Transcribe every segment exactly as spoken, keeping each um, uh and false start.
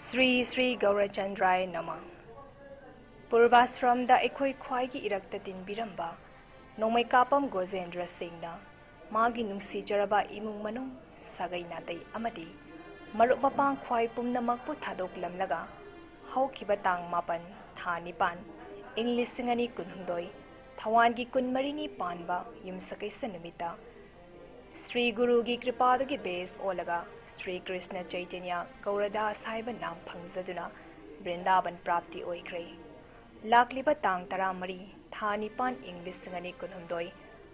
ꯁ꯭ꯔꯤ ꯁ꯭ꯔꯤ ꯒꯧꯔꯆꯟꯗ꯭ꯔꯥꯌ ꯅꯃ꯫ ꯄꯨꯔꯕꯥꯁ꯭ꯔꯝꯗ ꯑꯩꯈꯣꯏ ꯈ꯭ꯋꯥꯏꯒꯤ ꯏꯔꯛꯇ ꯇꯤꯟꯕꯤꯔꯝꯕ ꯅꯣꯡꯃꯩ ꯀꯥꯞꯄꯝ ꯒꯣꯖꯦꯟꯗ꯭ꯔ ꯁꯤꯡꯅ ꯃꯥꯒꯤ ꯅꯨꯡꯁꯤꯖꯔꯕ ꯏꯃꯨꯡ ꯃꯅꯨꯡ, ꯁꯥꯒꯩ ꯅꯥꯇꯩ ꯑꯃꯗꯤ ꯃꯔꯨꯞ ꯃꯄꯥꯡ ꯈ꯭ꯋꯥꯏ ꯄꯨꯝꯅꯃꯛꯄꯨ ꯊꯥꯗꯣꯛꯂꯝꯂꯒ ꯍꯧꯈꯤꯕ ꯇꯥꯡ ꯃꯥꯄꯟ, ꯊꯥ ꯅꯤꯄꯥꯟ, ꯏꯪ ꯂꯤꯁꯤꯡ ꯑꯅꯤ ꯀꯨꯟꯍꯨꯝꯗꯣꯏ ꯊꯋꯥꯟꯒꯤ ꯀꯨꯟꯃꯔꯤꯅꯤ ꯄꯥꯟꯕ ꯌꯨꯝꯁꯀꯩꯁ ꯅꯨꯃꯤꯠꯇ ꯁ꯭ꯔꯤ ꯒꯨꯔꯨꯒꯤ ꯀ꯭ꯔꯤꯄꯥꯗꯒꯤ ꯕꯦꯁ ꯑꯣꯜꯂꯒ ꯁ꯭ꯔꯤ ꯀ꯭ꯔꯤꯁꯅ ꯆꯩꯇꯟꯌ ꯒꯧꯔꯗꯥꯁ ꯍꯥꯏꯕ ꯅꯥꯝ ꯐꯪꯖꯗꯨꯅ ꯕ꯭ꯔꯤꯟꯗꯥꯕꯟ ꯄ꯭ꯔꯥꯞꯇꯤ ꯑꯣꯏꯈ꯭ꯔꯦ꯫ ꯂꯥꯛꯂꯤꯕ ꯇꯥꯡ ꯇꯔꯥꯃꯔꯤ, ꯊꯥ ꯅꯤꯄꯥꯟ, ꯏꯪ ꯂꯤꯁꯤꯡ ꯑꯅꯤ ꯀꯨꯟꯍꯨꯝꯗꯣꯏ,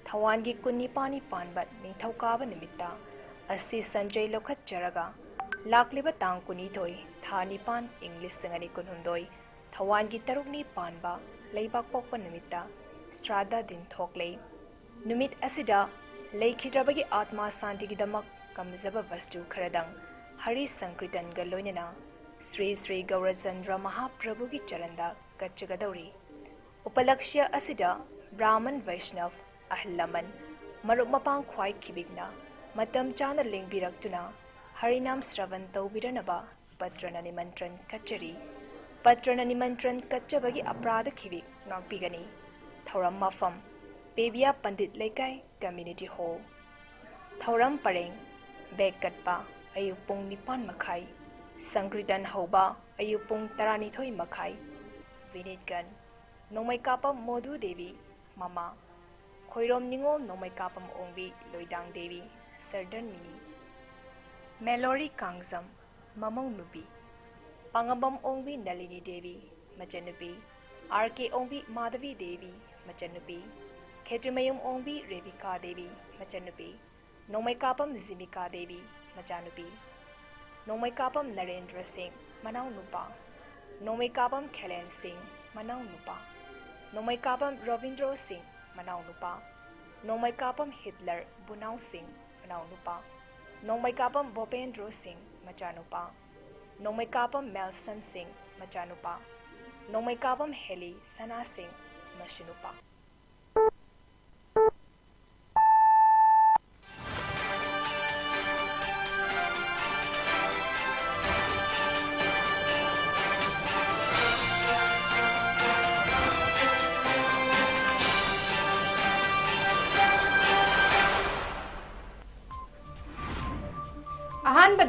ꯊꯋꯥꯟꯒꯤ ꯀꯨꯟꯅꯤꯄꯥꯟꯅꯤ ꯄꯥꯟꯕ ꯅꯤꯡꯊꯧꯀꯥꯕ ꯅꯨꯃꯤꯠꯇ ꯑꯁꯤ ꯁꯟꯖꯩ ꯂꯧꯈꯠꯆꯔꯒ, ꯂꯥꯛꯂꯤꯕ ꯇꯥꯡ ꯀꯨꯟꯅꯤꯊꯣꯏ, ꯊꯥ ꯅꯤꯄꯥꯟ, ꯏꯪ ꯂꯤꯁꯤꯡ ꯑꯅꯤ ꯀꯨꯟꯍꯨꯝꯗꯣꯏ, ꯊꯋꯥꯟꯒꯤ ꯇꯔꯨꯛꯅꯤ ꯄꯥꯟꯕ ꯂꯩꯕꯥꯛ ꯄꯣꯛꯄ ꯅꯨꯃꯤꯠꯇ ꯁ꯭ꯔꯥꯗ ꯗꯤꯟ ꯊꯣꯛꯂꯦ꯫ ꯅꯨꯃꯤꯠ ꯑꯁꯤꯗ ꯂꯩꯈꯤꯗ꯭ꯔꯕꯒꯤ ꯑꯥꯠꯃꯥ ꯁꯥꯟꯇꯤꯒꯤꯗꯃꯛ ꯀꯝꯖꯕ ꯚꯁꯇꯨ ꯈꯔꯗꯪ ꯍꯔꯤ ꯁꯪꯀ꯭ꯔꯤꯇꯟꯒ ꯂꯣꯏꯅꯅ ꯁ꯭ꯔꯤ ꯁ꯭ꯔꯤ ꯒꯧꯔꯆꯟꯗ꯭ꯔ ꯃꯍꯥꯄ꯭ꯔꯚꯨꯒꯤ ꯆꯔꯟꯗ ꯀꯠꯆꯒꯗꯧꯔꯤ꯫ ꯎꯄꯂꯛꯁ꯭ꯌ ꯑꯁꯤꯗ ꯕ꯭ꯔꯥꯍꯃꯟ ꯚꯩꯁꯅꯚ, ꯑꯍꯜ ꯂꯃꯟ, ꯃꯔꯨꯞ ꯃꯄꯥꯡ ꯈ꯭ꯋꯥꯏ ꯈꯤꯕꯤꯛꯅ ꯃꯇꯝ ꯆꯥꯅ ꯂꯦꯡꯕꯤꯔꯛꯇꯨꯅ ꯍꯔꯤꯅꯥꯝ ꯁ꯭ꯔꯕꯟ ꯇꯧꯕꯤꯔꯅꯕ ꯄꯠꯇ꯭ꯔꯅ ꯅꯤꯃꯟꯇ꯭ꯔꯟ ꯀꯠꯆꯔꯤ꯫ ꯄꯠꯇ꯭ꯔꯅ ꯅꯤꯃꯟꯇ꯭ꯔꯟ ꯀꯠꯆꯕꯒꯤ ꯑꯄ꯭ꯔꯥꯙ ꯈꯤꯕꯤꯛ ꯉꯥꯛꯄꯤꯒꯅꯤ꯫ ꯊꯧꯔꯝ ꯃꯐꯝ, ꯄꯦꯕꯤꯌꯥ ꯄꯟꯗꯤꯠ ꯂꯩꯀꯥꯏ ꯀꯝꯃ꯭ꯌꯨꯅꯤꯇꯤ ꯍꯣꯜ꯫ ꯊꯧꯔꯝ ꯄꯔꯦꯡ, ꯕꯦꯛ ꯀꯠꯄ ꯑꯌꯨꯛ ꯄꯨꯡ ꯅꯤꯄꯥꯟ ꯃꯈꯥꯏ, ꯁꯪꯀ꯭ꯔꯤꯇꯟ ꯍꯧꯕ ꯑꯌꯨꯛ ꯄꯨꯡ ꯇꯔꯥꯅꯤꯊꯣꯏ ꯃꯈꯥꯏ꯫ ꯚꯤꯅꯤꯠꯒꯟ, ꯅꯣꯡꯃꯩ ꯀꯥꯞꯄꯝ ꯃꯣꯗꯨ ꯗꯦꯕꯤ, ꯃꯃꯥ꯫ ꯈꯣꯏꯔꯣꯝ ꯅꯤꯉꯣꯜ ꯅꯣꯡꯃꯩ ꯀꯥꯞꯄꯝ ꯑꯣꯡꯕꯤ ꯂꯣꯏꯗꯥꯡ ꯗꯦꯕꯤ, ꯁꯔꯗꯟ ꯃꯤꯅꯤ꯫ ꯃꯦꯂꯣꯔꯤ ꯀꯥꯡꯖꯝ, ꯃꯃꯧ ꯅꯨꯄꯤ꯫ ꯄꯥꯉꯝꯕꯝ ꯑꯣꯡꯕꯤ ꯅꯂꯤꯅꯤ ꯗꯦꯕꯤ, ꯃꯆꯟꯅꯨꯄꯤ꯫ ꯑꯥꯔ ꯀꯦ ꯑꯣꯡꯕꯤ ꯃꯥꯙꯕꯤ ꯗꯦꯕꯤ, ꯃꯆꯟꯅꯨꯄꯤ꯫ ꯈꯦꯇ꯭ꯔꯤꯃꯌꯨꯝ ꯑꯣꯡꯕꯤ ꯔꯦꯕꯤꯀꯥ ꯗꯦꯕꯤ, ꯃꯆꯟꯅꯨꯄꯤ꯫ ꯅꯣꯡꯃꯩ ꯀꯥꯞꯄꯝ ꯖꯤꯃꯤꯀꯥ ꯗꯦꯕꯤ, ꯃꯆꯥꯅꯨꯄꯤ꯫ ꯅꯣꯡꯃꯩ ꯀꯥꯞꯄꯝ ꯅꯔꯦꯟꯗ꯭ꯔ ꯁꯤꯡ, ꯃꯅꯥꯎꯅꯨꯄꯥ꯫ ꯅꯣꯡꯃꯩ ꯀꯥꯞꯄꯝ ꯈꯦꯂꯦꯟ ꯁꯤꯡ, ꯃꯅꯥꯎꯅꯨꯄꯥ꯫ ꯅꯣꯡꯃꯩ ꯀꯥꯞꯄꯝ ꯔꯣꯕꯤꯟꯗ꯭ꯔꯣ ꯁꯤꯡ, ꯃꯅꯥꯎꯅꯨꯄꯥ꯫ ꯅꯣꯡꯃꯩ ꯀꯥꯞꯄꯝ ꯍꯤꯠꯂꯔ ꯕꯨꯅꯥꯎ ꯁꯤꯡ, ꯃꯅꯥꯎꯅꯨꯄꯥ꯫ ꯅꯣꯡꯃꯩ ꯀꯥꯞꯄꯝ ꯚꯣꯄꯦꯟꯗ꯭ꯔꯣ ꯁꯤꯡ, ꯃꯆꯥꯅꯨꯄꯥ꯫ ꯅꯣꯡꯃꯩ ꯀꯥꯞꯄꯝ ꯃꯦꯜꯁꯟ ꯁꯤꯡ, ꯃꯆꯥꯅꯨꯄꯥ꯫ ꯅꯣꯡꯃꯩ ꯀꯥꯞꯄꯝ ꯍꯦꯂꯤ ꯁꯅꯥ ꯁꯤꯡ, ꯃꯁꯨꯅꯨꯄꯥ꯫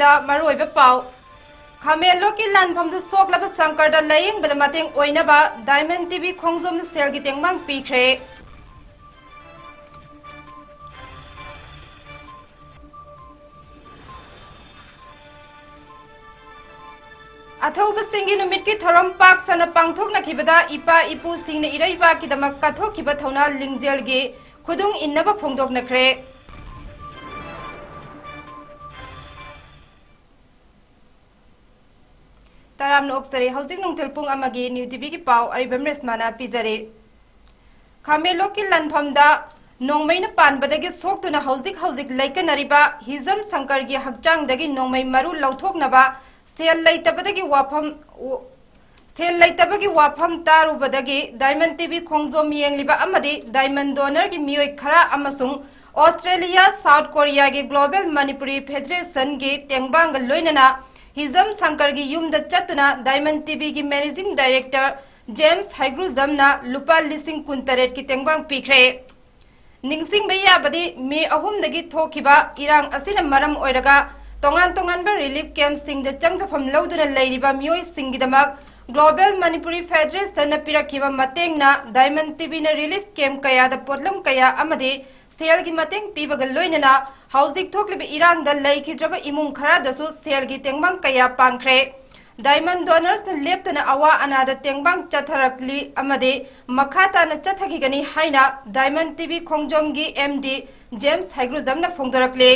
ꯗ ꯃꯔꯨꯑꯣꯏꯕ ꯄꯥꯎ꯫ ꯈꯥꯃꯦꯟꯂꯣꯛꯀꯤ ꯂꯥꯟꯐꯝꯗ ꯁꯣꯛꯂꯕ ꯁꯪꯀꯔꯗ ꯂꯥꯌꯦꯡꯕꯗ ꯃꯇꯦꯡ ꯑꯣꯏꯅꯕ ꯗꯥꯏꯃꯟ ꯇꯤꯚꯤ ꯈꯣꯡꯖꯣꯝ ꯁꯦꯜꯒꯤ ꯇꯦꯡꯕꯥꯡ ꯄꯤꯈ꯭ꯔꯦ꯫ ꯑꯊꯧꯕꯁꯤꯡꯒꯤ ꯅꯨꯃꯤꯠꯀꯤ ꯊꯧꯔꯝ ꯄꯥꯛ ꯁꯟꯅ ꯄꯥꯡꯊꯣꯛꯅꯈꯤꯕꯗ ꯏꯄꯥ ꯏꯄꯨꯁꯤꯡꯅ ꯏꯔꯩꯕꯥꯛꯀꯤꯗꯃꯛ ꯀꯠꯊꯣꯛꯈꯤꯕ ꯊꯧꯅꯥ ꯂꯤꯡꯖꯦꯜꯒꯤ ꯈꯨꯗꯨꯡ ꯏꯟꯅꯕ ꯐꯣꯡꯗꯣꯛꯅꯈ꯭ꯔꯦ꯫ ꯇꯔꯥꯝꯅ ꯑꯣꯛꯆꯔꯤ꯫ ꯍꯧꯖꯤꯛ ꯅꯨꯡꯊꯤꯜ ꯄꯨꯡ ꯑꯃꯒꯤ ꯅ꯭ꯌꯨ ꯇꯤꯚꯤꯒꯤ ꯄꯥꯎ ꯑꯔꯤꯕꯝ ꯔꯦꯁꯃꯥꯅ ꯄꯤꯖꯔꯤ꯫ ꯈꯥꯃꯦꯟꯂꯣꯛꯀꯤ ꯂꯥꯟꯐꯝꯗ ꯅꯣꯡꯃꯩꯅ ꯄꯥꯟꯕꯗꯒꯤ ꯁꯣꯛꯇꯨꯅ ꯍꯧꯖꯤꯛ ꯍꯧꯖꯤꯛ ꯂꯩꯀꯠꯅꯔꯤꯕ ꯍꯤꯖꯝ ꯁꯪꯀꯔꯒꯤ ꯍꯛꯆꯥꯡꯗꯒꯤ ꯅꯣꯡꯃꯩ ꯃꯔꯨ ꯂꯧꯊꯣꯛꯅꯕ ꯁꯦꯜ ꯂꯩꯇꯕꯗꯒꯤ ꯋꯥꯐꯝ, ꯁꯦꯜ ꯂꯩꯇꯕꯒꯤ ꯋꯥꯐꯝ ꯇꯥꯔꯨꯕꯗꯒꯤ ꯗꯥꯏꯃꯟ ꯇꯤꯚꯤ ꯈꯣꯡꯖꯣꯝ ꯌꯦꯡꯂꯤꯕ ꯑꯃꯗꯤ ꯗꯥꯏꯃꯟ ꯗꯣꯅꯔꯒꯤ ꯃꯤꯑꯣꯏ ꯈꯔ ꯑꯃꯁꯨꯡ ꯑꯣꯁꯇ꯭ꯔꯦꯂꯤꯌꯥ, ꯁꯥꯎꯠ ꯀꯣꯔꯤꯌꯥꯒꯤ ꯒ꯭ꯂꯣꯕꯦꯜ ꯃꯅꯤꯄꯨꯔꯤ ꯐꯦꯗꯔꯦꯁꯟꯒꯤ ꯇꯦꯡꯕꯥꯡꯒ ꯂꯣꯏꯅꯅ ꯍꯤꯖꯝ ꯁꯪꯀꯔꯒꯤ ꯌꯨꯝꯗ ꯆꯠꯇꯨꯅ ꯗꯥꯏꯃꯟ ꯇꯤꯚꯤꯒꯤ ꯃꯦꯅꯦꯖꯤꯡ ꯗꯥꯏꯔꯦꯛꯇꯔ ꯖꯦꯝꯁ ꯍꯩꯒ꯭ꯔꯨꯖꯝꯅ ꯂꯨꯄꯥ ꯂꯤꯁꯤꯡ ꯀꯨꯟꯇꯔꯦꯠꯀꯤ ꯇꯦꯡꯕꯥꯡ ꯄꯤꯈ꯭ꯔꯦ꯫ ꯅꯤꯡꯁꯤꯡꯕ ꯌꯥꯕꯗꯤ, ꯃꯦ ꯑꯍꯨꯝꯗꯒꯤ ꯊꯣꯛꯈꯤꯕ ꯏꯔꯥꯡ ꯑꯁꯤꯅ ꯃꯔꯝ ꯑꯣꯏꯔꯒ ꯇꯣꯉꯥꯟ ꯇꯣꯉꯥꯟꯕ ꯔꯤꯂꯤꯐ ꯀꯦꯝꯞꯁꯤꯡꯗ ꯆꯪꯖꯐꯝ ꯂꯧꯗꯨꯅ ꯂꯩꯔꯤꯕ ꯃꯤꯑꯣꯏꯁꯤꯡꯒꯤꯗꯃꯛ ꯒ꯭ꯂꯣꯕꯦꯜ ꯃꯅꯤꯄꯨꯔꯤ ꯐꯦꯗꯔꯦꯁꯟꯅ ꯄꯤꯔꯛꯈꯤꯕ ꯃꯇꯦꯡꯅ ꯗꯥꯏꯃꯟ ꯇꯤꯚꯤꯅ ꯔꯤꯂꯤꯐ ꯀꯦꯝꯞ ꯀꯌꯥꯗ ꯄꯣꯠꯂꯝ ꯀꯌꯥ ꯑꯃꯗꯤ ꯁꯦꯜꯒꯤ ꯃꯇꯦꯡ ꯄꯤꯕꯒ ꯂꯣꯏꯅꯅ ꯍꯧꯖꯤꯛ ꯊꯣꯛꯂꯤꯕ ꯏꯔꯥꯡꯗ ꯂꯩꯈꯤꯗ꯭ꯔꯕ ꯏꯃꯨꯡ ꯈꯔꯗꯁꯨ ꯁꯦꯜꯒꯤ ꯇꯦꯡꯕꯥꯡ ꯀꯌꯥ ꯄꯥꯡꯈ꯭ꯔꯦ꯫ ꯗꯥꯏꯃꯟ ꯗꯣꯅꯔꯁꯅ ꯂꯦꯞꯇꯅ ꯑꯋꯥ ꯑꯅꯥꯗ ꯇꯦꯡꯕꯥꯡ ꯆꯠꯊꯔꯛꯂꯤ ꯑꯃꯗꯤ ꯃꯈꯥ ꯇꯥꯅ ꯆꯠꯊꯈꯤꯒꯅꯤ ꯍꯥꯏꯅ ꯗꯥꯏꯃꯟ ꯇꯤꯚꯤ ꯈꯣꯡꯖꯣꯝꯒꯤ ꯑꯦꯝ ꯗꯤ ꯖꯦꯝꯁ ꯍꯩꯒ꯭ꯔꯨꯖꯝꯅ ꯐꯣꯡꯗꯣꯔꯛꯂꯤ꯫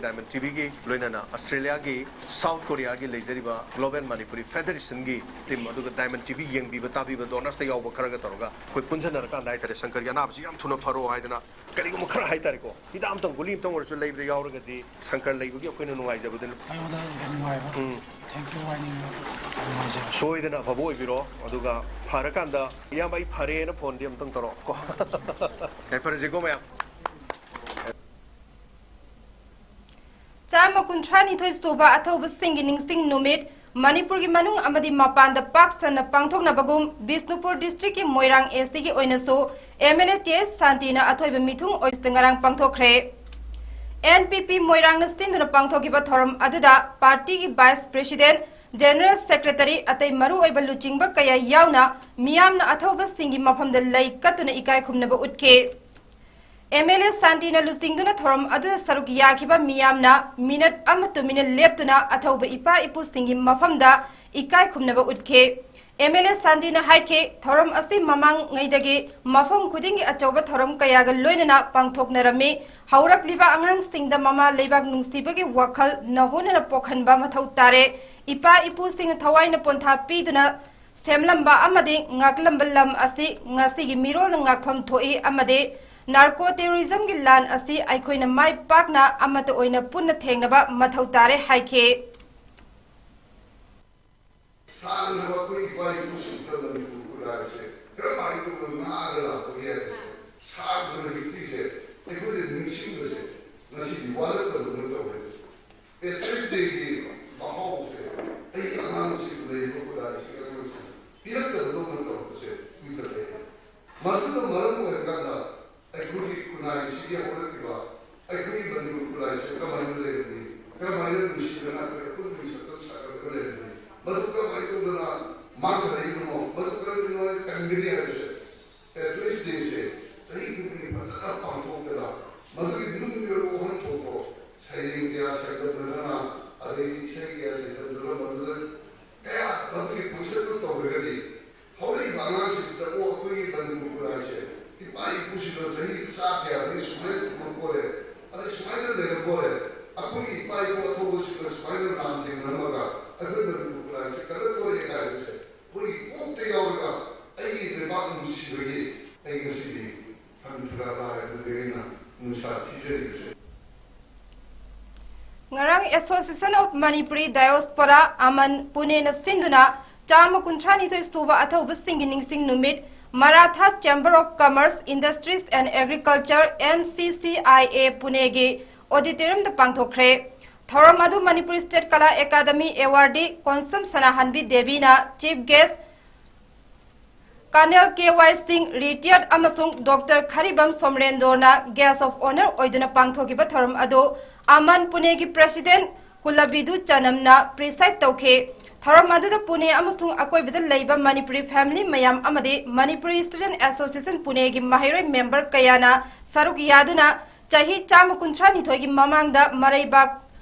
ꯗꯥꯏꯃꯟ ꯇꯤꯚꯤꯒꯤ ꯂꯣꯏꯅꯅ ꯑꯁꯇ꯭ꯔꯦꯂꯤꯌꯥꯒꯤ, ꯁꯥꯎꯠ ꯀꯣꯔꯤꯌꯥꯒꯤ ꯂꯩꯖꯔꯤꯕ ꯒ꯭ꯂꯣꯕꯦꯜ ꯃꯅꯤꯄꯨꯔꯤ ꯐꯦꯗꯔꯦꯁꯟꯒꯤ ꯇꯤꯝ, ꯑꯗꯨꯒ ꯗꯥꯏꯃꯟ ꯇꯤꯚꯤ ꯌꯦꯡꯕꯤꯕ ꯇꯥꯕꯤꯕ ꯗꯣꯅꯔꯁꯇ ꯌꯥꯎꯕ ꯈꯔꯒ ꯇꯧꯔꯒ ꯑꯩꯈꯣꯏ ꯄꯨꯟꯁꯤꯟꯅꯔꯀꯥꯟꯗ ꯍꯥꯏꯇꯥꯔꯦ, ꯁꯪꯀꯔꯒꯤ ꯑꯅꯥꯕꯁꯤ ꯌꯥꯝ ꯊꯨꯅ ꯐꯔꯣ ꯍꯥꯏꯗꯅ ꯀꯔꯤꯒꯨꯝꯕ ꯈꯔ ꯍꯥꯏꯇꯥꯔꯦꯀꯣ, ꯍꯤꯗꯥꯛ ꯑꯝꯇꯪ, ꯒꯨꯂꯤ ꯑꯝꯇꯪ ꯑꯣꯏꯔꯁꯨ ꯂꯩꯕꯗ ꯌꯥꯎꯔꯒꯗꯤ ꯁꯪꯀꯔ ꯂꯩꯕꯒꯤ ꯑꯩꯈꯣꯏꯅ ꯅꯨꯡꯉꯥꯏꯖꯕꯗꯨꯅ꯫ ꯑꯩꯉꯣꯟꯗ ꯌꯥꯝ ꯅꯨꯡꯉꯥꯏꯕ꯫ ꯎꯝ꯫ Thank you ꯍꯥꯏꯅꯤꯡꯕ꯫ ꯌꯥꯝ ꯅꯨꯡꯉꯥꯏꯖꯔꯦ꯫ ꯁꯣꯏꯗꯅ ꯑꯐꯕ ꯑꯣꯏꯕꯤꯔꯣ, ꯑꯗꯨꯒ ꯐꯔꯀꯥꯟꯗ "ꯏꯌꯥꯝꯕ, ꯑꯩ ꯐꯔꯦꯅ" ꯐꯣꯟꯗꯤ ꯑꯝꯇꯪ ꯇꯧꯔꯛꯑꯣ ꯀꯣ꯫ ꯌꯥꯏꯐꯔꯁꯦꯀꯣ ꯃꯌꯥꯝ꯫ ꯆꯥꯝꯃ ꯀꯨꯟꯊ꯭ꯔꯥꯅꯤꯊꯣꯏ ꯁꯨꯕ ꯑꯊꯧꯕꯁꯤꯡꯒꯤ ꯅꯤꯡꯁꯤꯡ ꯅꯨꯃꯤꯠ ꯃꯅꯤꯄꯨꯔꯒꯤ ꯃꯅꯨꯡ ꯑꯃꯗꯤ ꯃꯄꯥꯟꯗ ꯄꯥꯛ ꯁꯟꯅ ꯄꯥꯡꯊꯣꯛꯅꯕꯒꯨꯝ ꯕꯤꯁꯅꯨꯄꯨꯔ ꯗꯤꯁꯇ꯭ꯔꯤꯛꯀꯤ ꯃꯣꯏꯔꯥꯡ ꯑꯦ ꯁꯤꯒꯤ ꯑꯣꯏꯅꯁꯨ ꯑꯦꯝ ꯑꯦꯜ ꯑꯦ ꯇꯤ ꯑꯦꯁ ꯁꯥꯟꯇꯤꯅ ꯑꯊꯣꯏꯕ ꯃꯤꯊꯨꯡ ꯑꯣꯏꯁꯤꯗ ꯉꯔꯥꯡ ꯄꯥꯡꯊꯣꯛꯈ꯭ꯔꯦ꯫ ꯑꯦꯟ ꯄꯤ ꯄꯤ ꯃꯣꯏꯔꯥꯡꯅ ꯁꯤꯟꯗꯨꯅ ꯄꯥꯡꯊꯣꯛꯈꯤꯕ ꯊꯧꯔꯝ ꯑꯗꯨꯗ ꯄꯥꯔꯇꯤꯒꯤ ꯚꯥꯏꯁ ꯄ꯭ꯔꯦꯁꯤꯗꯦꯟꯠ, ꯖꯦꯅꯔꯦꯜ ꯁꯦꯀ꯭ꯔꯦꯇꯔꯤ, ꯑꯇꯩ ꯃꯔꯨꯑꯣꯏꯕ ꯂꯨꯆꯤꯡꯕ ꯀꯌꯥ ꯌꯥꯎꯅ ꯃꯤꯌꯥꯝꯅ ꯑꯊꯧꯕꯁꯤꯡꯒꯤ ꯃꯐꯝꯗ ꯂꯩ ꯀꯠꯇꯨꯅ ꯏꯀꯥꯏ ꯈꯨꯝꯅꯕ ꯎꯠꯈꯤ꯫ ꯑꯦꯝ ꯑꯦꯜ ꯑꯦ ꯁꯥꯟꯇꯤꯅ ꯂꯨꯆꯤꯡꯗꯨꯅ ꯊꯧꯔꯝ ꯑꯗꯨꯗ ꯁꯔꯨꯛ ꯌꯥꯈꯤꯕ ꯃꯤꯌꯥꯝꯅ ꯃꯤꯅꯠ ꯑꯃ ꯇꯨꯃꯤꯟꯅ ꯂꯦꯞꯇꯨꯅ ꯑꯊꯧꯕ ꯏꯄꯥ ꯏꯄꯨꯁꯤꯡꯒꯤ ꯃꯐꯝꯗ ꯏꯀꯥꯏ ꯈꯨꯝꯅꯕ ꯎꯠꯈꯤ꯫ ꯑꯦꯝ ꯑꯦꯜ ꯑꯦ ꯁꯥꯟꯇꯤꯅ ꯍꯥꯏꯈꯤ, ꯊꯧꯔꯝ ꯑꯁꯤ ꯃꯃꯥꯡꯉꯩꯗꯒꯤ ꯃꯐꯝ ꯈꯨꯗꯤꯡꯒꯤ ꯑꯆꯧꯕ ꯊꯧꯔꯝ ꯀꯌꯥꯒ ꯂꯣꯏꯅꯅ ꯄꯥꯡꯊꯣꯛꯅꯔꯝꯃꯤ꯫ ꯍꯧꯔꯛꯂꯤꯕ ꯑꯉꯥꯡꯁꯤꯡꯗ ꯃꯃꯥ ꯂꯩꯕꯥꯛ ꯅꯨꯡꯁꯤꯕꯒꯤ ꯋꯥꯈꯜ ꯅꯧꯍꯧꯅꯅ ꯄꯣꯛꯍꯟꯕ ꯃꯊꯧ ꯇꯥꯔꯦ꯫ ꯏꯄꯥ ꯏꯄꯨꯁꯤꯡꯅ ꯊꯋꯥꯏꯅ ꯄꯣꯟꯊꯥ ꯄꯤꯗꯨꯅ ꯁꯦꯝꯂꯝꯕ ꯑꯃꯗꯤ ꯉꯥꯛꯂꯝꯕ ꯂꯝ ꯑꯁꯤ ꯉꯁꯤꯒꯤ ꯃꯤꯔꯣꯜꯅ ꯉꯥꯛꯐꯝ ꯊꯣꯛꯏ ꯑꯃꯗꯤ ꯅꯥꯔꯀꯣ ꯇꯦꯔꯣꯔꯤꯖꯝꯒꯤ ꯂꯥꯟ ꯑꯁꯤ ꯑꯩꯈꯣꯏꯅ ꯃꯥꯏ ꯄꯥꯛꯅ ꯑꯃꯠꯇ ꯑꯣꯏꯅ ꯄꯨꯟꯅ ꯊꯦꯡꯅꯕ ꯃꯊꯧ ꯇꯥꯔꯦ ꯍꯥꯏꯈꯤ꯫ ꯁꯥꯡꯂꯕ ꯑꯩꯈꯣꯏ ꯏꯄꯥ ꯏꯄꯨꯁꯤꯡꯗ ꯃꯅꯤꯄꯨꯔ ꯈꯨꯟꯅꯥꯏꯁꯦ ꯀꯔꯝꯍꯥꯏꯅ ꯇꯧꯅ ꯉꯥꯛꯑꯒ ꯂꯥꯛꯄꯒꯦ ꯍꯥꯏꯕꯁꯦ, ꯁꯥꯡꯂꯕ ꯍꯤꯁꯇ꯭ꯔꯤꯁꯦ ꯑꯩꯈꯣꯏꯗ ꯅꯤꯡꯁꯤꯡꯕꯁꯦ ꯉꯁꯤꯗꯤ ꯋꯥꯠꯂꯛꯇꯕꯗꯧꯅ ꯇꯧꯔꯦ꯫ ꯑꯦ, ꯇꯨꯏꯁꯗꯦꯒꯤ ꯃꯍꯥꯎꯁꯦ ꯑꯩ ꯑꯉꯥꯡꯁꯤꯡ ꯂꯩꯔꯤꯕ ꯈꯨꯟꯅꯥꯏꯁꯤꯒꯤ ꯑꯉꯥꯡꯁꯤꯡ ꯄꯤꯔꯛꯇꯕꯗꯧꯅ ꯇꯧꯕꯁꯦ ꯎꯏꯗ ꯂꯩꯔꯦ꯫ ꯃꯗꯨꯅ ꯃꯔꯝ ꯑꯣꯏꯔꯀꯥꯟꯗ ꯑꯩꯈꯣꯏꯒꯤ ꯈꯨꯟꯅꯥꯏꯁꯤꯒꯤ ꯍꯧꯔꯛꯂꯤꯕ ꯑꯩꯈꯣꯏꯒꯤ ꯃꯅꯤꯄꯨꯔ ꯈꯨꯟꯅꯥꯏꯁꯦ ꯀꯃꯥꯏꯅ ꯂꯩꯔꯝꯃꯤ, ꯀꯔꯝꯍꯥꯏꯅ ꯅꯨꯡꯁꯤꯅꯅ ꯑꯩꯈꯣꯏ ꯑꯄꯨꯟꯕꯒꯤ ꯁꯛꯇꯝ ꯁꯥꯒꯠꯂꯒ ꯂꯩꯔꯝꯃꯤ, ꯃꯗꯨ ꯀꯔꯝꯍꯥꯏꯅ ꯇꯧꯗꯅ ꯃꯥꯡꯊꯔꯛꯏꯕꯅꯣ, ꯃꯗꯨ ꯀꯔꯝꯍꯥꯏꯅ ꯀꯟꯒꯅꯤ ꯍꯥꯏꯕꯁꯦ ꯑꯦ, ꯇꯨꯏꯁꯗꯦꯁꯦ ꯆꯍꯤ ꯈꯨꯗꯤꯡꯒꯤ ꯐꯖꯅ ꯄꯥꯡꯊꯣꯛꯇꯅ ꯃꯗꯨꯒꯤ ꯅꯨꯡꯒꯤ ꯑꯣꯏꯕ ꯋꯥꯍꯟꯊꯣꯛꯇꯣ ꯁꯩꯔꯦꯡ ꯀꯌꯥ ꯁꯦꯝꯒꯠꯅꯗꯅ, ꯑꯗꯩꯗꯤ ꯏꯁꯩ ꯀꯌꯥ ꯁꯦꯝꯒꯠꯅꯗꯅ ꯃꯗꯨꯗ ꯀꯌꯥ ꯃꯗꯨꯒꯤ ꯐꯪꯁꯟꯗꯨ ꯇꯧꯔꯒꯗꯤ ꯍꯧꯔꯛꯏꯕ ꯑꯉꯥꯡꯁꯤꯡꯁꯤꯗ, "ꯑꯣ, ꯑꯩꯈꯣꯏꯒꯤ ꯃꯅꯤꯄꯨꯔ ꯈꯨꯟꯅꯥꯏꯁꯦ ꯏꯄꯥ ꯏꯄꯨꯁꯤꯡꯅ ꯆꯍꯤ ꯆꯥ ꯀꯌꯥꯗꯒꯤ ꯁꯨꯃꯥꯏꯅ ꯊꯝꯃꯛꯄꯣꯔꯦ, ꯑꯗꯩ ꯁꯨꯃꯥꯏꯅ ꯂꯩꯔꯛꯄꯣꯔꯦ, ꯑꯩꯈꯣꯏꯒꯤ ꯏꯄꯥ ꯏꯄꯨ ꯑꯊꯧꯕꯁꯤꯡꯅ ꯁꯨꯃꯥꯏꯅ ꯂꯥꯟ ꯊꯦꯡꯅꯔꯝꯃꯒ ꯑꯩꯈꯣꯏ ꯃꯅꯤꯄꯨꯔ ꯈꯨꯟꯅꯥꯏꯁꯦ ꯀꯜꯂꯛꯄꯣꯔꯦ" ꯍꯥꯏꯕꯁꯦ ꯑꯩꯈꯣꯏꯒꯤ ꯀꯣꯛꯇ ꯌꯥꯎꯔꯒ ꯑꯩꯒꯤ ꯂꯩꯕꯥꯛ ꯅꯨꯡꯁꯤꯕꯒꯤ ꯑꯩ ꯉꯁꯤꯗꯤ ꯐꯪꯈꯤꯗ꯭ꯔꯕ ꯍꯥꯏꯕꯗꯨꯗꯤ ꯑꯩꯅ ꯅꯨꯡꯁꯥ ꯊꯤꯖꯔꯤꯕꯁꯦ꯫ ꯉꯔꯥꯡ Association of Manipuri Diaspora, ꯑꯃꯟ, ꯄꯨꯅꯦꯅ ꯁꯤꯟꯗꯨꯅ ꯆꯥꯝꯃ ꯀꯨꯟꯊ꯭ꯔꯥ ꯅꯤꯊꯣꯏ ꯁꯨꯕ ꯑꯊꯧꯕꯁꯤꯡꯒꯤ ꯅꯤꯡꯁꯤꯡ ꯅꯨꯃꯤꯠ Maratha Chamber of Commerce, Industries and Agriculture, M C C I A, ꯄꯨꯅꯦꯒꯤ ꯑꯣꯗꯤꯇꯣꯔꯤꯌꯝꯗ ꯄꯥꯡꯊꯣꯛꯈ꯭ꯔꯦ꯫ ꯊꯧꯔꯝ ꯑꯗꯨ Manipur state Kala academy awardee Konsam Sanahanbi ꯗꯦꯕꯤꯅ chief guest, Colonel K Y Singh, retired, ꯑꯃꯁꯨꯡ Doctor ꯈꯔꯤꯕꯝ ꯁꯣꯃꯔꯦꯟꯗ꯭ꯔꯣꯅ Guest of Honour ꯑꯣꯏꯗꯨꯅ ꯄꯥꯡꯊꯣꯛꯈꯤꯕ ꯊꯧꯔꯝ ꯑꯗꯨ ꯑꯃꯟ ꯄꯨꯅꯦꯒꯤ President ꯀꯨꯂꯕꯤꯗꯨ ꯆꯅꯝꯅ preside ꯇꯧꯈꯤ꯫ ꯊꯧꯔꯝ ꯑꯗꯨꯗ ꯄꯨꯅꯦ ꯑꯃꯁꯨꯡ ꯑꯀꯣꯏꯕꯗ ꯂꯩꯕ ꯃꯅꯤꯄꯨꯔꯤ family ꯃꯌꯥꯝ ꯑꯃꯗꯤ Manipuri Student Association ꯄꯨꯅꯦꯒꯤ ꯃꯍꯩꯔꯣꯏ member ꯀꯌꯥꯅ ꯁꯔꯨꯛ ꯌꯥꯗꯨꯅ ꯆꯍꯤ ꯆꯥꯝꯃ ꯀꯨꯟꯊ꯭ꯔꯥ ꯅꯤꯊꯣꯏꯒꯤ ꯃꯃꯥꯡꯗ ꯃꯔꯩꯕꯥꯛ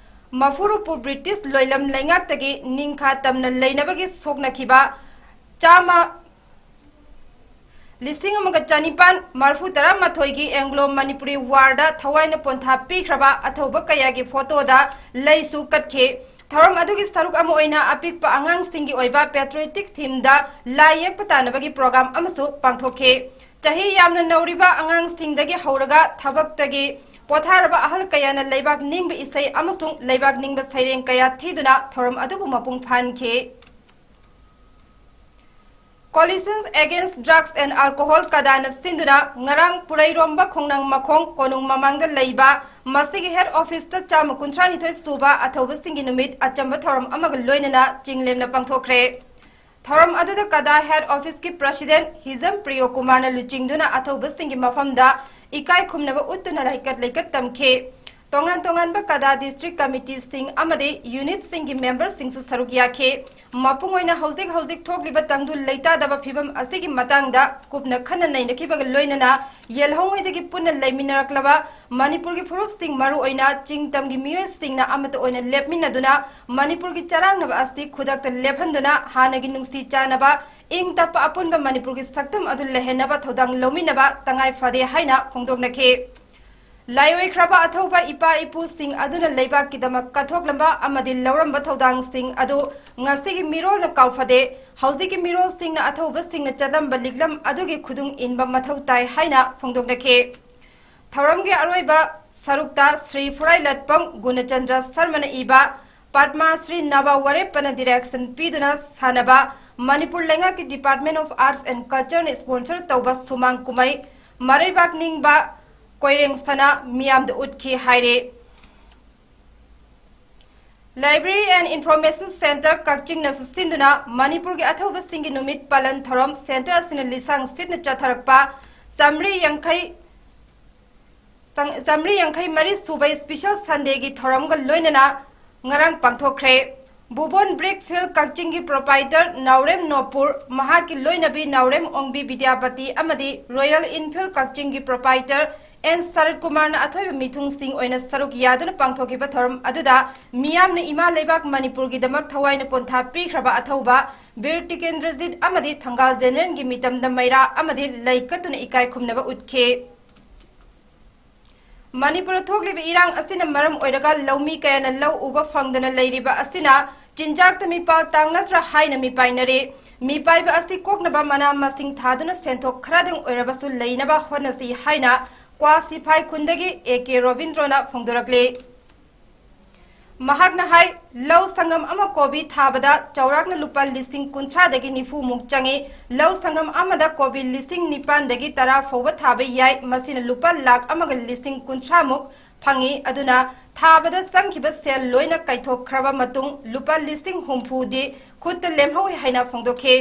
ꯃꯐꯨꯔꯨꯄꯨ British ꯂꯣꯏꯂꯝ ꯂꯩꯉꯥꯛꯇꯒꯤ ꯅꯤꯡꯈꯥ ꯇꯝꯅ ꯂꯩꯅꯕꯒꯤ ꯁꯣꯛꯅꯈꯤꯕ ꯆꯥꯝꯃ ꯂꯤꯁꯤꯡ ꯑꯃꯒ ꯆꯅꯤꯄꯥꯟ ꯃꯔꯤꯐꯨ ꯇꯔꯥꯃꯥꯊꯣꯏꯒꯤ Anglo Manipuri Warꯗ ꯊꯋꯥꯏꯅ ꯄꯣꯟꯊꯥ ꯄꯤꯈ꯭ꯔꯕ ꯑꯊꯧꯕ ꯀꯌꯥꯒꯤ photoꯗ ꯂꯩꯁꯨ ꯀꯠꯈꯤ꯫ ꯊꯧꯔꯝ ꯑꯗꯨꯒꯤ ꯁꯔꯨꯛ ꯑꯃ ꯑꯣꯏꯅ ꯑꯄꯤꯛꯄ ꯑꯉꯥꯡꯁꯤꯡꯒꯤ ꯑꯣꯏꯕ patriotic themeꯗ ꯂꯥꯏ ꯌꯦꯛꯄ ꯇꯥꯟꯅꯕꯒꯤ program ꯑꯃꯁꯨ ꯄꯥꯡꯊꯣꯛꯈꯤ꯫ ꯆꯍꯤ ꯌꯥꯝꯅ ꯅꯧꯔꯤꯕ ꯑꯉꯥꯡꯁꯤꯡꯗꯒꯤ ꯍꯧꯔꯒ ꯊꯕꯛꯇꯒꯤ ꯄꯣꯊꯥꯔꯕ ꯑꯍꯜ ꯀꯌꯥꯅ ꯂꯩꯕꯥꯛ ꯅꯤꯡꯕ ꯏꯁꯩ ꯑꯃꯁꯨꯡ ꯂꯩꯕꯥꯛ ꯅꯤꯡꯕ ꯁꯩꯔꯦꯡ ꯀꯌꯥ ꯊꯤꯗꯨꯅ ꯊꯧꯔꯝ ꯑꯗꯨꯕꯨ ꯃꯄꯨꯡ ꯐꯥꯍꯟꯈꯤ꯫ Coalitions Against Drugs and Alcohol, ꯀꯗꯥꯅ ꯁꯤꯟꯗꯨꯅ ꯉꯔꯥꯡ ꯄꯨꯔꯩꯔꯣꯝꯕ ꯈꯣꯡꯅꯥꯡ ꯃꯈꯣꯡ ꯀꯣꯅꯨꯡ ꯃꯃꯥꯡꯗ ꯂꯩꯕ ꯃꯁꯤꯒꯤ head officeꯇ ꯆꯥꯝꯃ ꯀꯨꯟꯊ꯭ꯔꯥ ꯅꯤꯊꯣꯏ ꯁꯨꯕ ꯑꯊꯧꯕꯁꯤꯡꯒꯤ ꯅꯨꯃꯤꯠ ꯑꯆꯝꯕ ꯊꯧꯔꯝ ꯑꯃꯒ ꯂꯣꯏꯅꯅ ꯆꯤꯡꯂꯦꯝꯅ ꯄꯥꯡꯊꯣꯛꯈ꯭ꯔꯦ꯫ ꯊꯧꯔꯝ ꯑꯗꯨꯗ ꯀꯗꯥ head officeꯀꯤ president ꯍꯤꯖꯝ ꯄ꯭ꯔꯤꯌꯣ ꯀꯨꯃꯥꯔꯅ ꯂꯨꯆꯤꯡꯗꯨꯅ ꯑꯊꯧꯕꯁꯤꯡꯒꯤ ꯃꯐꯝꯗ ꯏꯀꯥꯏ ꯈꯨꯝꯅꯕ ꯎꯠꯇꯨꯅ ꯍꯩꯀꯠ ꯂꯩꯀꯠ ꯇꯝꯈꯤ꯫ ꯇꯣꯉꯥꯟ ꯇꯣꯉꯥꯟꯕ ꯀꯗꯥ district committeeꯁꯤꯡ ꯑꯃꯗꯤ unitꯁꯤꯡꯒꯤ memberꯁꯤꯡꯁꯨ ꯁꯔꯨꯛ ꯌꯥꯈꯤ꯫ ꯃꯄꯨꯡ ꯑꯣꯏꯅ ꯍꯧꯖꯤꯛ ꯍꯧꯖꯤꯛ ꯊꯣꯛꯂꯤꯕ ꯇꯪꯗꯨ ꯂꯩꯇꯥꯗꯕ ꯐꯤꯕꯝ ꯑꯁꯤꯒꯤ ꯃꯇꯥꯡꯗ ꯀꯨꯞꯅ ꯈꯟꯅ ꯅꯩꯅꯈꯤꯕꯒ ꯂꯣꯏꯅꯅ ꯌꯦꯜꯍꯧꯉꯩꯗꯒꯤ ꯄꯨꯟꯅ ꯂꯩꯃꯤꯟꯅꯔꯛꯂꯕ ꯃꯅꯤꯄꯨꯔꯒꯤ ꯐꯨꯔꯨꯞꯁꯤꯡ, ꯃꯔꯨꯑꯣꯏꯅ ꯆꯤꯡꯇꯝꯒꯤ ꯃꯤꯑꯣꯏꯁꯤꯡꯅ ꯑꯃꯠꯇ ꯑꯣꯏꯅ ꯂꯦꯞꯃꯤꯟꯅꯗꯨꯅ ꯃꯅꯤꯄꯨꯔꯒꯤ ꯆꯔꯥꯡꯅꯕ ꯑꯁꯤ ꯈꯨꯗꯛꯇ ꯂꯦꯞꯍꯟꯗꯨꯅ ꯍꯥꯟꯅꯒꯤ ꯅꯨꯡꯁꯤ ꯆꯥꯟꯅꯕ, ꯏꯪ ꯇꯞꯄ ꯑꯄꯨꯟꯕ ꯃꯅꯤꯄꯨꯔꯒꯤ ꯁꯛꯇꯝ ꯑꯗꯨ ꯂꯩꯍꯟꯅꯕ ꯊꯧꯗꯥꯡ ꯂꯧꯃꯤꯟꯅꯕ ꯇꯉꯥꯏ ꯐꯗꯦ ꯍꯥꯏꯅ ꯐꯣꯡꯗꯣꯛꯅꯈꯤ꯫ ꯂꯥꯏꯑꯣꯏꯈ꯭ꯔꯕ ꯑꯊꯧꯕ ꯏꯄꯥ ꯏꯄꯨꯁꯤꯡ ꯑꯗꯨꯅ ꯂꯩꯕꯥꯛꯀꯤꯗꯃꯛ ꯀꯠꯊꯣꯛꯂꯝꯕ ꯑꯃꯗꯤ ꯂꯧꯔꯝꯕ ꯊꯧꯗꯥꯡꯁꯤꯡ ꯑꯗꯨ ꯉꯁꯤꯒꯤ ꯃꯤꯔꯣꯜꯅ ꯀꯥꯎꯐꯗꯦ꯫ ꯍꯧꯖꯤꯛꯀꯤ ꯃꯤꯔꯣꯜꯁꯤꯡꯅ ꯑꯊꯧꯕꯁꯤꯡꯅ ꯆꯠꯂꯝꯕ ꯂꯤꯛꯂꯝ ꯑꯗꯨꯒꯤ ꯈꯨꯗꯨꯡ ꯏꯟꯕ ꯃꯊꯧ ꯇꯥꯏ ꯍꯥꯏꯅ ꯐꯣꯡꯗꯣꯛꯅꯈꯤ꯫ ꯊꯧꯔꯝꯒꯤ ꯑꯔꯣꯏꯕ ꯁꯔꯨꯛꯇ ꯁ꯭ꯔꯤ ꯐꯨꯔꯥꯏꯂꯠꯄꯝ ꯒꯨꯅꯆꯟꯗ꯭ꯔ ꯁꯔꯃꯅ ꯏꯕ ꯄꯗꯃ ꯁ꯭ꯔꯤ ꯅꯕ ꯋꯥꯔꯦꯞꯄꯅ direction ꯄꯤꯗꯨꯅ ꯁꯥꯟꯅꯕ ꯃꯅꯤꯄꯨꯔ ꯂꯩꯉꯥꯛꯀꯤ Department of Arts and Cultureꯅ sponsor ꯇꯧꯕ ꯁꯨꯃꯥꯡ ꯀꯨꯝꯍꯩ ꯃꯔꯩꯕꯥꯛ ꯅꯤꯡꯕ ꯀꯣꯏꯔꯦꯡ ꯁꯅꯥ ꯃꯤꯌꯥꯝꯗ ꯎꯠꯈꯤ ꯍꯥꯏꯔꯤ꯫ Library and Information Centre ꯀꯛꯆꯤꯡꯅꯁꯨ ꯁꯤꯟꯗꯨꯅ ꯃꯅꯤꯄꯨꯔꯒꯤ ꯑꯊꯧꯕꯁꯤꯡꯒꯤ ꯅꯨꯃꯤꯠ ꯄꯥꯂꯟ ꯊꯧꯔꯝ centre ꯑꯁꯤꯅ ꯂꯤꯁꯥꯡ ꯁꯤꯠꯅ ꯆꯠꯊꯔꯛꯄ ꯆꯥꯃꯔꯤ ꯌꯥꯡꯈꯩ, ꯆꯥꯃꯔꯤ ꯌꯥꯡꯈꯩ ꯃꯔꯤ ꯁꯨꯕ special Sunday ꯒꯤ ꯊꯧꯔꯝꯒ ꯂꯣꯏꯅꯅ ꯉꯔꯥꯡ ꯄꯥꯡꯊꯣꯛꯈ꯭ꯔꯦ꯫ ꯕꯨꯕꯣꯟ Brick Field ꯀꯛꯆꯤꯡꯒꯤ proprietor ꯅꯥꯎꯔꯦꯝ ꯅꯣꯄꯨꯔ, ꯃꯍꯥꯛꯀꯤ ꯂꯣꯏꯅꯕꯤ ꯅꯥꯎꯔꯦꯝ ꯑꯣꯡꯕꯤ ꯕꯤꯗ꯭ꯌꯥꯄꯇꯤ ꯑꯃꯗꯤ Royal Enfield ꯀꯛꯆꯤꯡꯒꯤ proprietor ꯑꯦꯟ ꯁꯔꯠ ꯀꯨꯃꯥꯔꯅ ꯑꯊꯣꯏꯕ ꯃꯤꯊꯨꯡꯁꯤꯡ ꯑꯣꯏꯅ ꯁꯔꯨꯛ ꯌꯥꯗꯨꯅ ꯄꯥꯡꯊꯣꯛꯈꯤꯕ ꯊꯧꯔꯝ ꯑꯗꯨꯗ ꯃꯤꯌꯥꯝꯅ ꯏꯃꯥ ꯂꯩꯕꯥꯛ ꯃꯅꯤꯄꯨꯔꯒꯤꯗꯃꯛ ꯊꯋꯥꯏꯅ ꯄꯣꯟꯊꯥ ꯄꯤꯈ꯭ꯔꯕ ꯑꯊꯧꯕ ꯕꯤꯔ ꯇꯤꯀꯦꯟꯗ꯭ꯔꯖꯤꯠ ꯑꯃꯗꯤ ꯊꯪꯒꯥꯜ ꯖꯦꯅꯦꯔꯦꯜꯒꯤ ꯃꯤꯇꯝꯗ ꯃꯩꯔꯥ ꯑꯃꯗꯤ ꯂꯩ ꯀꯠꯇꯨꯅ ꯏꯀꯥꯏ ꯈꯨꯝꯅꯕ ꯎꯠꯈꯤ꯫ ꯃꯅꯤꯄꯨꯔꯗ ꯊꯣꯛꯂꯤꯕ ꯏꯔꯥꯡ ꯑꯁꯤꯅ ꯃꯔꯝ ꯑꯣꯏꯔꯒ ꯂꯧꯃꯤ ꯀꯌꯥꯅ ꯂꯧ ꯎꯕ ꯐꯪꯗꯅ ꯂꯩꯔꯤꯕ ꯑꯁꯤꯅ ꯆꯤꯟꯖꯥꯛꯇ ꯃꯤꯄꯥꯜ ꯇꯥꯡꯂꯗ꯭ꯔꯥ ꯍꯥꯏꯅ ꯃꯤꯄꯥꯏꯅꯔꯤ꯫ ꯃꯤꯄꯥꯏꯕ ꯑꯁꯤ ꯀꯣꯛꯅꯕ ꯃꯅꯥ ꯃꯁꯤꯡ ꯊꯥꯗꯨꯅ ꯁꯦꯟꯊꯣꯛ ꯈꯔꯗꯪ ꯑꯣꯏꯔꯕꯁꯨ ꯂꯩꯅꯕ ꯍꯣꯠꯅꯁꯤ ꯍꯥꯏꯅ ꯀ꯭ꯋꯥ ꯁꯤꯐꯥꯏ ꯈꯨꯟꯗꯒꯤ ꯑꯦ ꯀꯦ ꯔꯣꯕꯤꯟꯗ꯭ꯔꯣꯅ ꯐꯣꯡꯗꯣꯔꯛꯂꯤ꯫ ꯃꯍꯥꯛꯅ ꯍꯥꯏ, ꯂꯧ ꯁꯪꯒꯝ ꯑꯃ ꯀꯣꯕꯤ ꯊꯥꯕꯗ ꯆꯥꯎꯔꯥꯛꯅ ꯂꯨꯄꯥ ꯂꯤꯁꯤꯡ ꯀꯨꯟꯊ꯭ꯔꯥꯗꯒꯤ ꯅꯤꯐꯨ ꯃꯨꯛ ꯆꯪꯏ꯫ ꯂꯧ ꯁꯪꯒꯝ ꯑꯃꯗ ꯀꯣꯕꯤ ꯂꯤꯁꯤꯡ ꯅꯤꯄꯥꯟꯗꯒꯤ ꯇꯔꯥ ꯐꯥꯎꯕ ꯊꯥꯕ ꯌꯥꯏ꯫ ꯃꯁꯤꯅ ꯂꯨꯄꯥ ꯂꯥꯈ ꯑꯃꯒ ꯂꯤꯁꯤꯡ ꯀꯨꯟꯊ꯭ꯔꯥ ꯃꯨꯛ ꯐꯪꯏ꯫ ꯑꯗꯨꯅ ꯊꯥꯕꯗ ꯆꯪꯈꯤꯕ ꯁꯦꯜ ꯂꯣꯏꯅ ꯀꯥꯏꯊꯣꯛꯈ꯭ꯔꯕ ꯃꯇꯨꯡ ꯂꯨꯄꯥ ꯂꯤꯁꯤꯡ ꯍꯨꯝꯐꯨꯗꯤ ꯈꯨꯠꯇ ꯂꯦꯝꯍꯧꯏ ꯍꯥꯏꯅ ꯐꯣꯡꯗꯣꯛꯈꯤ꯫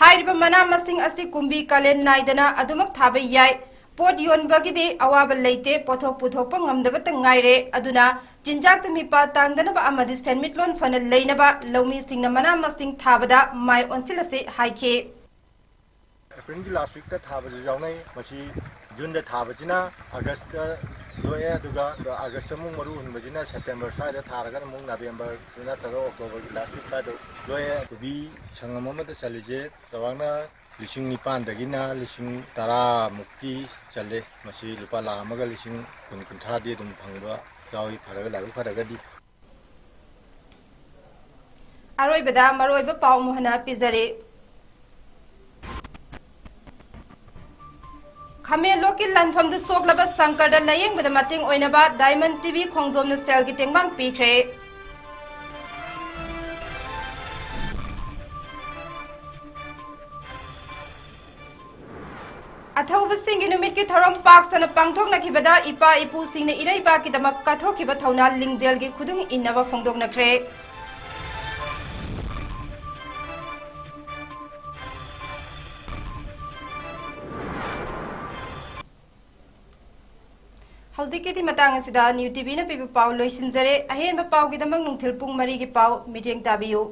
ꯍꯥꯏꯔꯤꯕ ꯃꯅꯥ ꯃꯁꯤꯡ ꯑꯁꯤ ꯀꯨꯝꯕꯤ ꯀꯥꯂꯦꯟ ꯅꯥꯏꯗꯅ ꯑꯗꯨꯃꯛ ꯊꯥꯕ ꯌꯥꯏ꯫ ꯄꯣꯠ ꯌꯣꯟꯕꯒꯤꯗꯤ ꯑꯋꯥꯕ ꯂꯩꯇꯦ, ꯄꯣꯠꯊꯣꯛ ꯄꯨꯊꯣꯛꯄ ꯉꯝꯗꯕꯇ ꯉꯥꯏꯔꯦ꯫ ꯑꯗꯨꯅ ꯆꯤꯟꯖꯥꯛꯇ ꯃꯤꯄꯥꯜ ꯇꯥꯡꯗꯅꯕ ꯑꯃꯗꯤ ꯁꯦꯟꯃꯤꯠꯂꯣꯟ ꯐꯅ ꯂꯩꯅꯕ ꯂꯧꯃꯤꯁꯤꯡꯅ ꯃꯅꯥ ꯃꯁꯤꯡ ꯊꯥꯕꯗ ꯃꯥꯏ ꯑꯣꯟꯁꯤꯜꯂꯁꯤ ꯍꯥꯏꯈꯤ꯫ ꯑꯦꯄ꯭ꯔꯤꯜꯒꯤ last weekꯇ ꯊꯥꯕꯁꯨ ꯌꯥꯎꯅꯩ꯫ ꯃꯁꯤ ꯖꯨꯟꯗ ꯊꯥꯕꯁꯤꯅ ꯑꯥꯒꯁꯇ ꯂꯣꯛꯑꯦ, ꯑꯗꯨꯒ ꯑꯥꯒꯁꯇ ꯑꯃꯨꯛ ꯃꯔꯨ ꯍꯨꯟꯕꯁꯤꯅ ꯁꯦꯞꯇꯦꯝꯕꯔ ꯁ꯭ꯋꯥꯏꯗ ꯊꯥꯔꯒꯅ ꯑꯃꯨꯛ ꯅꯕꯦꯝꯕꯔ ꯅꯠꯇ꯭ꯔꯒ ꯑꯣꯛꯇꯣꯕꯔꯒꯤ last week ꯁ꯭ꯋꯥꯏꯗ ꯂꯣꯛꯑꯦ꯫ ꯀꯣꯕꯤ ꯁꯪꯉꯝ ꯑꯃꯗ ꯆꯜꯂꯤꯁꯦ ꯆꯥꯎꯔꯥꯛꯅ ꯂꯤꯁꯤꯡ ꯅꯤꯄꯥꯟꯗꯒꯤꯅ ꯂꯤꯁꯤꯡ ꯇꯔꯥꯃꯨꯛꯇꯤ ꯆꯜꯂꯦ꯫ ꯃꯁꯤ ꯂꯨꯄꯥ ꯂꯥꯈ ꯑꯃꯒ ꯂꯤꯁꯤꯡ ꯀꯨꯟ, ꯀꯨꯟꯊ꯭ꯔꯥꯗꯤ ꯑꯗꯨꯝ ꯐꯪꯕ ꯌꯥꯎꯏ, ꯐꯔꯒ, ꯂꯥꯏꯕꯛ ꯐꯔꯒꯗꯤ꯫ ꯑꯔꯣꯏꯕꯗ ꯃꯔꯨꯑꯣꯏꯕ ꯄꯥꯎ ꯑꯃꯨꯛ ꯍꯟꯅ ꯄꯤꯖꯔꯤ꯫ ꯈꯥꯃꯦꯟꯂꯣꯛꯀꯤ ꯂꯥꯟꯐꯝꯗ ꯁꯣꯛꯂꯕ ꯁꯪꯀꯔꯗ ꯂꯥꯌꯦꯡꯕꯗ ꯃꯇꯦꯡ ꯑꯣꯏꯅꯕ Diamond ꯇꯤ ꯚꯤ ꯈꯣꯡꯖꯣꯝꯅ ꯁꯦꯜꯒꯤ ꯇꯦꯡꯕꯥꯡ ꯄꯤꯈ꯭ꯔꯦ꯫ ꯑꯊꯧꯕꯁꯤꯡꯒꯤ ꯅꯨꯃꯤꯠꯀꯤ ꯊꯧꯔꯝ ꯄꯥꯛ ꯁꯟꯅ ꯄꯥꯡꯊꯣꯛꯅꯈꯤꯕꯗ ꯏꯄꯥ ꯏꯄꯨꯁꯤꯡꯅ ꯏꯔꯩꯕꯥꯛꯀꯤꯗꯃꯛ ꯀꯠꯊꯣꯛꯈꯤꯕ ꯊꯧꯅꯥ ꯂꯤꯡꯖꯦꯜꯒꯤ ꯈꯨꯗꯨꯡ ꯏꯟꯅꯕ ꯐꯣꯡꯗꯣꯛꯅꯈ꯭ꯔꯦ꯫ ꯍꯧꯖꯤꯛꯀꯤꯗꯤ ꯃꯇꯥꯡ ꯑꯁꯤꯗ ꯅ꯭ꯌꯨ ꯇꯤꯚꯤꯅ ꯄꯤꯕ ꯄꯥꯎ ꯂꯣꯏꯁꯤꯟꯖꯔꯦ꯫ ꯑꯍꯦꯟꯕ ꯄꯥꯎꯒꯤꯗꯃꯛ ꯅꯨꯡꯊꯤꯜ ꯄꯨꯡ ꯃꯔꯤꯒꯤ ꯄꯥꯎ ꯃꯤꯠꯌꯦꯡ ꯇꯥꯕꯤꯌꯨ꯫